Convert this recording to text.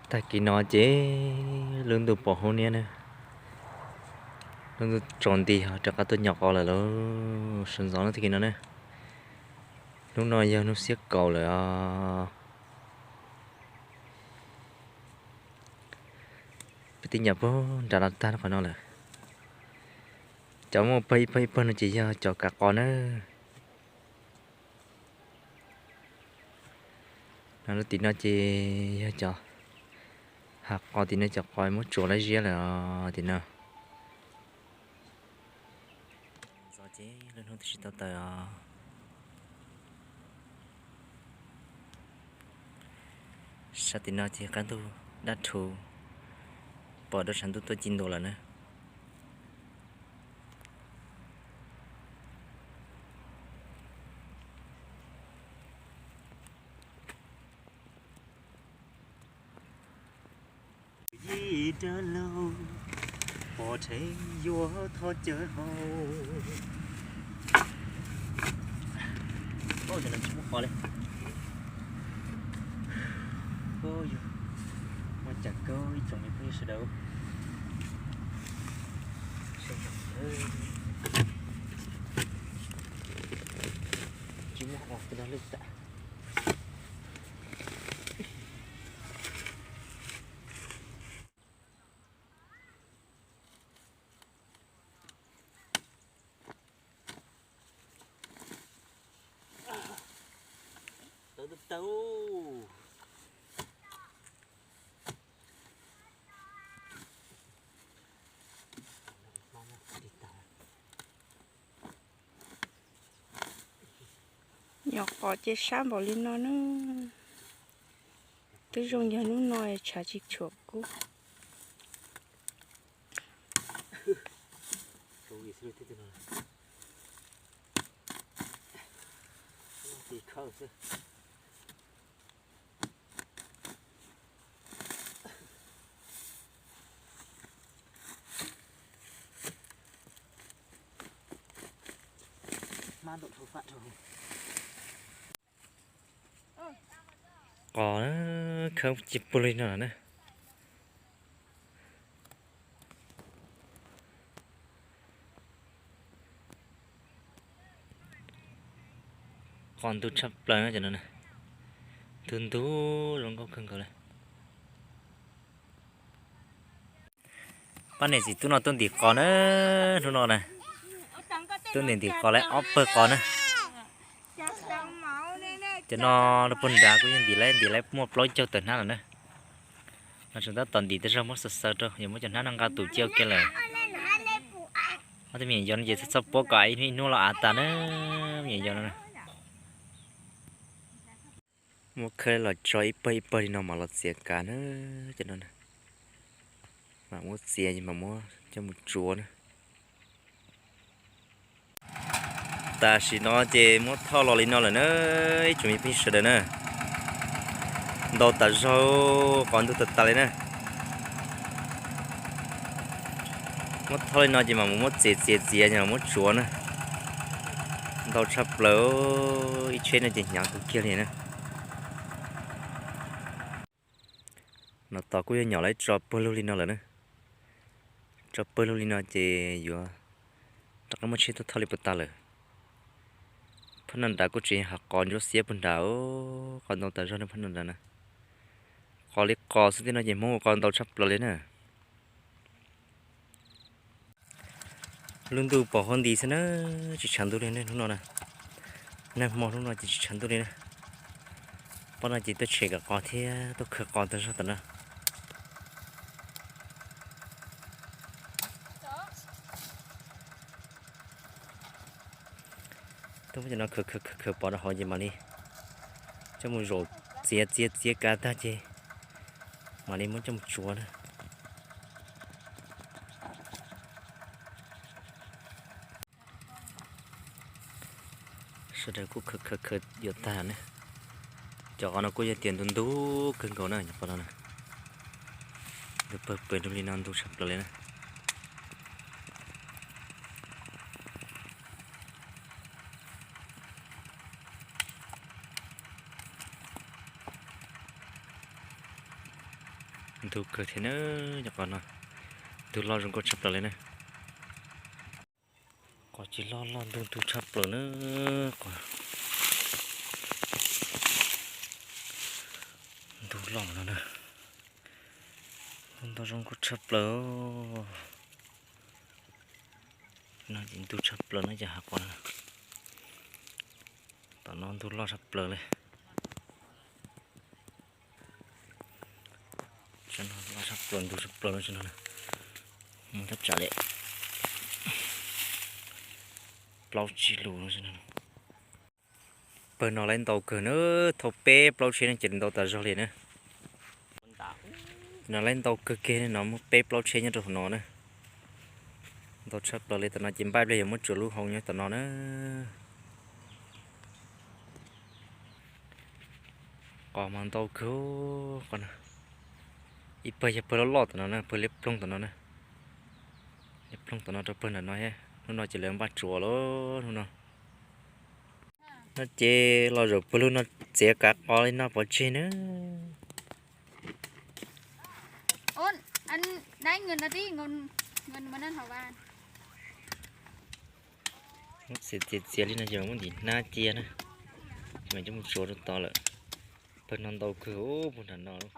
Tag kis no ces lub ntuj pom huab niab na, lub ntuj tsaus nti ho rov qab tuaj nyom qos lawm lauj. Sawv ntxov no tag kis no na, hnub no yog hnub xiab kaum lawm os. Peb twb nyom puag nram no tag qhov no lawm. Cov muaj pawg ib pawg ib pawg no ces yog cov kav qos na. No lub tim no ces yog cov hav qos, tim no cov qos muab tsuav lawm ziab lawm os tim no. Ntxov ces lub hnub twb tsis tau tawm os. Sab tim no ces qab ntuj dab rhuv, pom rau tshav ntuj tuaj ci ntua lawm na. Yim dab laug, pom rheev yuav thov caw hau. Oj, cov no tsis muaj qos li. Oj, yog muaj cas kawg ib tsoom me phooj ywg sawv daws. Tsis muaj qos, tus no lwj tas. Tawv tawv. Nyom qos ces sab npaum li no na. Twb zoo yog hnub no tshav tsis tshua kub. Qos na, khawb ci puag li no na. Qos ntug tshaj plaws no, ntug ntug zoo nkauj kawg nkaus li. Pab niam txiv tub no tuaj ntim qos na, hnub no na, tuaj ntim ntim qos lawm ob pawg qos na. Cov no rau puag nrad kuj yog ntim lawm, ntim lawm muaj plaub caug tawm hnab lawm na. No tseem tab tom ntim tej zaug muab xaws xaws rau, yuav muab cov hnab no nqa tus cia ua ke lawm. Ob tug me nyuam yaus no ces txhob txhob puab kom ib hnub ib hnub los av tas na, me nyuam yaus no. Muab khawb los tso ib pawg ib pawg li no mam los txiav kav na, cov no na. Mam muab txiav mam muab coj mus tsuav na. Tam sim no ces muab thauj los li no lawm na, ib tsoom me phooj ywg sawv daws na. Ntau tas zog, qos ntug tas tas li na. Muab thauj li no ces mam mus muab txiav txiav txiav mam muab tsuav na. Ntau tshaj plaws, ib tsheb no ces hnyav kawg kiag li na. No tos kuj yog nyom lawm tso pawg lug li no lawm na. Tso pawg lug li no ces yuav rov qab muab tsheb tuaj thauj li puas tas lawm. Phab no nrad kuj tseem hav qos ntsuab xiab puag nrad, qos ntau tas zog na phab no nrad na. Qos li qos xwb, tej no ces Hmoob ua qos ntau tshaj plaws li na. Lub ntuj pom huab nti xwb na, tsis tshav ntuj li hnub no na. Nag hmo hnub no ces tsis tshav ntuj li na. Pab no ces tuaj tshem kav qos thiab tuaj khaws qos tag zog tom no. Tuaj muab cov no khaws khaws khaws khaws pov rau hauv ces mam li coj mus zaum txiav txiav txiav kav tag ces mam li muab coj mus tsuav na. Sawv daws kuj khaws khaws khaws yuav tag na. Cov qos no kuj yog tias ntug ntug kawg nkaus na, cov qos no na. Ntug pawg pawg nrug li no ntug tshaj plaws li na. Ntug kawg thiab na, cov qos no ntug loj zoo nkauj tshaj plaws li na. Qos tsis loj loj ntug ntug tshaj plaws na, qos ntug loj no na, ntug ntau zoo nkauj tshaj plaws. No ces ntug tshaj plaws no ces hav qos no, tom no ntug loj tshaj plaws li. Loj tshaj plaws ntug tshaj plaws no, mus thaj tsam li plaub tsib lus no. Pawg no lawv ntau kawg na, thauj peb plaub tsheb no ces ntau tas zog li na. No lawv ntau kawg kiag no, muaj peb plaub tsheb nyob rau hauv no na. Ntau tshaj plaws li, tom no ces npaj pliag yuav muab tsuav lub hau nyob tom no na. Qos mas ntau kawg, qos no ib pawg yog pawg loj loj tom no na, pawg liab ploog tom no na. Liab ploog tom no rau pawg ntawm no thiab. Hnub no ces lawv npaj tsuav lawm hnub no. No ces los zaum pawg lug no txiav kav qos li no pov tseg na. Txiav txiav txiav li no ces muab ntim hnab cia na, mas coj mus tsuav rau tod lawm. Pawg no ntau kawg puag nram no lawm.